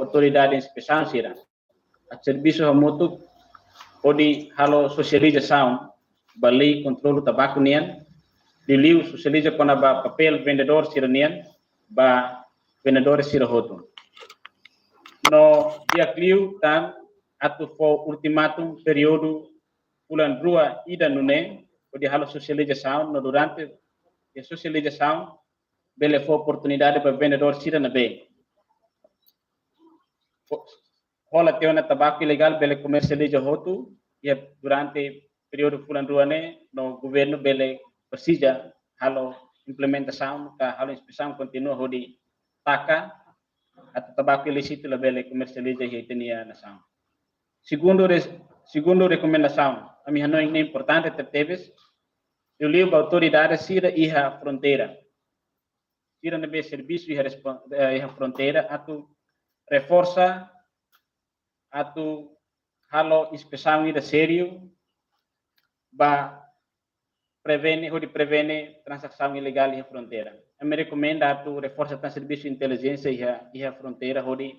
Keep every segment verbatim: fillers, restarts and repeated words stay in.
autoridade inspesaun sira atu servisu hamutuk hodi halo sosializasaun ba lei kontrolu tabaku nian, liuliu sosializa kona-ba papél vendedór sira nian ba vendedores sira hotu. No di'ak liu tan atu fó ultimatum períodu fulan rua ida nune'e hodi halo sosializasaun, no durante iha sosializasaun bele fó oportunidade ba vendedór sira ne'ebé hola tiha ona tabaku ilegál bele komersializa hotu iha durante períodu fulan rua ne'e, no governu bele presiza halo implementasaun ka halo inspesaun kontínua hodi taka atu tabaku ilísitu labele komersializa iha ita-nia nasaun. Segundu res-, segundu rekomendasaun, ami hanoin ne'e importante tebetebes, liuliu ba autoridade sira iha fronteira. Sira ne'ebé servisu iha respon-, eh, iha fronteira atu reforsa, atu halo inspesaun ida sériu ba prevene, hodi prevene tranzasaun ilegál iha fronteira. Ami rekomenda atu reforsa tan servisu intelijénsia iha, iha fronteira hodi,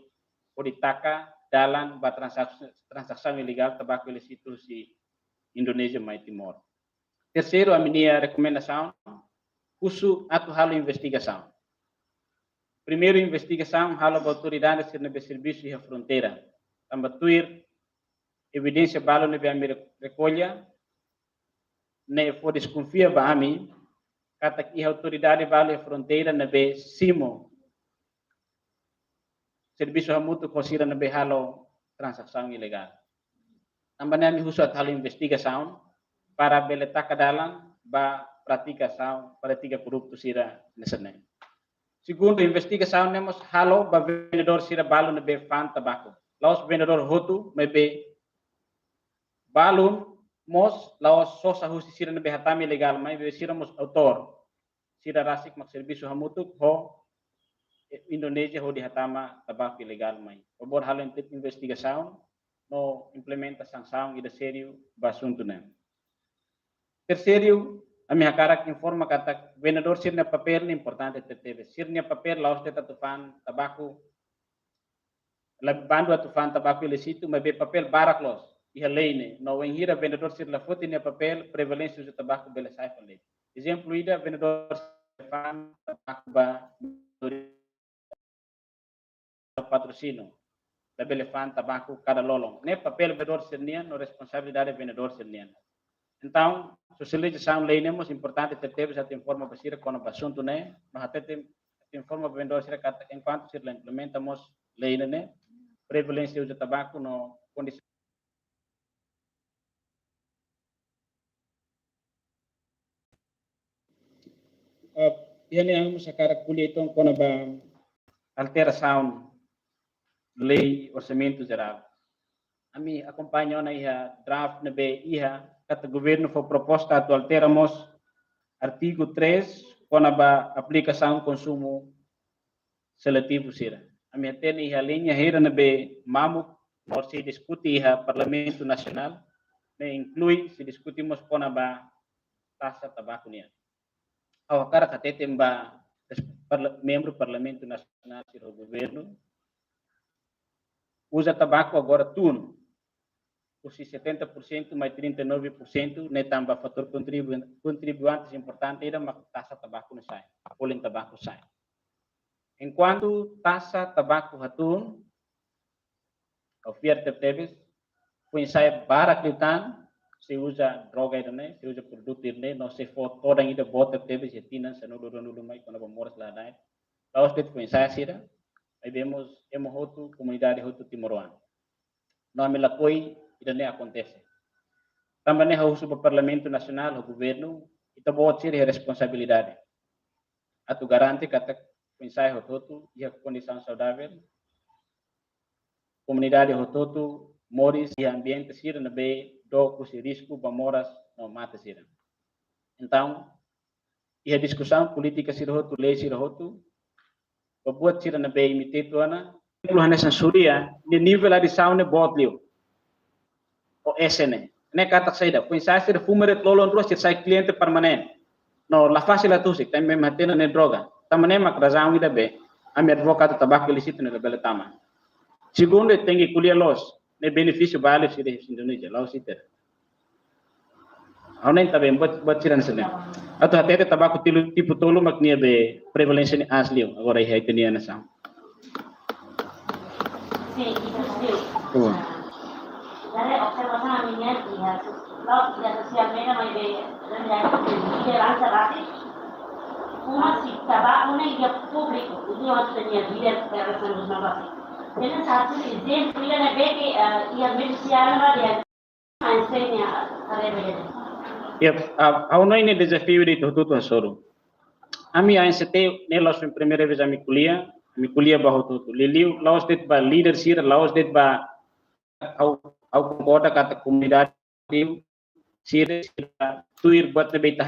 hodi taka dalan ba tranzak-, tranzasaun ilegál tabaku ilísitu husi Indonézia mai Timor. Terseiru, ami-nia rekomendasaun, husu atu halo investigasaun. Primeiru investigasaun halo ba autoridade sira ne'ebé servisu iha fronteira. Tanba tuir evidénsia balu ne'ebé ami re-, rekolla, ne'e fó deskonfia ba ami katak iha autoridade balu iha fronteira ne'ebé simu servisu hamutuk ho sira ne'ebé halo tranzasaun ilegál. Tanba ne'e ami husu atu halo investigasaun para bele taka dalan ba pratikasaun, pratika korruptu sira hanesan ne'e. Segundu, investigasaun ne'e mós halo ba vendedór sira balu ne'ebé fa'an tabaku. La'ós vendedór hotu, maibé balun mós la'ós sosa husi sira ne'ebé hatama ilegál, maibé sira mós autór. Sira rasik mak servisu hamutuk ho Indonézia hodi hatama tabaku ilegál mai. Favór halo inte-, investigasaun no implementa sansaun ida sériu ba asuntu ne'e. Terseiru, ami hakarak informa katak vendedór sira-nia papél ne'e importante tebetebes. Sira-nia papél la'ós de'it atu fa'an tabaku, labele bandu atu fa'an tabaku ilísitu, maibé papél barak loos iha lei ne'e. No wainhira vendedór sira la foti nia papél, prevalénsia uza tabaku bele sa'e fali. Ezemplu ida, vendedór sira fa'an tabaku ba Patrocínio, labele fa'an tabaku kada lolon. Ne'e papél vendedór sira-nian no responsabilidade vendedór sira-nian. Entaun, sosializasaun lei ne'e mós importante tebetebes atu informa ba sira kona-ba asuntu ne'e, no hatete atu informa ba vendedór sira katak enkuantu sira la implementa mós lei ne'e, ne'e, prevalénsia uza tabaku no kondisaun. Ah, iha ne'e ami mós hakarak ko'alia uitoan kona-ba alterasaun lei orsamentu jerál. Ami akompaña ona iha draft ne'ebé iha katak governu fó proposta atu altera mós artigu três kona-ba aplikasaun konsumu seletivu sira. Ami hatene iha liña hira ne'ebé mamuk no sei diskute iha Parlamentu Nasionál, ne'e inklui sei diskute mós kona-ba taxa tabaku nian. Ha'u hakarak hatete ba parla-, membru Parlamentu Nasionál sira ho governu, uza tabaku agora tun husi setenta por cento mai trinta e nove por cento, ne'e tanba fatór kontribu-, kontribuinte importante ida mak taxa tabaku ne'e sa'e, folin tabaku sa'e. Enkuantu taxa tabaku hatun, ha'u fiar tebetebes, foin-sa'e barak liután sei uza droga ida-ne'e, sei uza produtu ida-ne'e, no sei fó todan ida boot tebetebes iha tinan sanulu-ruanulu mai kona-ba moras la da'et. La'ós de'it foin-sa'e sira, maibé mós ema hotu, komunidade hotu timoroan. No ami lakohi ida-ne'e akontese. Tanba ne'e ha'u husu ba Parlamentu Nasionál, ho governu, ita-boot sira iha responsabilidade atu garante katak foin-sa'e hotu-hotu iha kondisaun saudavel, komunidade hotu-hotu moris iha ambiente sira ne'ebé dook husi risku ba moras no mate sira. Entaun, iha diskusaun polítika sira hotu, lei sira hotu, ba buat sira ne'ebé imi tetu ona, ezemplu hanesan Suria, nia nivel adisaun ne'e boot liu. Ho S N. Ne'e katak saida, foin-sa'e sira fuma de'it lolon rua sira sai kliente permanente. No la fasil atu husik, tanba ema hatene ne'e droga. Tanba ne'e mak razaun ida be, ami advoga atu tabaku ilísitu ne'e labele tama. Segundu, tenke ko'alia loos, ne'e benefísiu ba alin sira iha Indonézia, la'ós ita. Ha'u hanoin tanba buat, buat sira-ne'e. Atu hatete tabaku tipu, tipu tolu mak nia be prevalénsia ne'e aas liu, agora iha ita-nia nasaun. Sin, itu sin. Tuh. Dari observasaun ami-nian iha, la'ós iha sosiál media maibé, dari, dari lideransa rasik. Uma se tabaku ne'e iha públiku, ini waktu nia líder, Carlos Santos Mabasi. Jadi satu ezemplu ida ne'ebé ke, eh, iha milisiana ba dia. Yep, ah, ha'u hanoin ne'e dezafiu ida ita hotu-hotu hasoru. Ami A N C T ne'e la'ós foin primeira vez ami ko'alia, ami ko'alia ba hotu-hotu. Liuliu, la'ós de'it ba líder sira, la'ós de'it ba ha'u, ha'u konkorda katak komunidade sira, sira tuir buat ne'ebé ita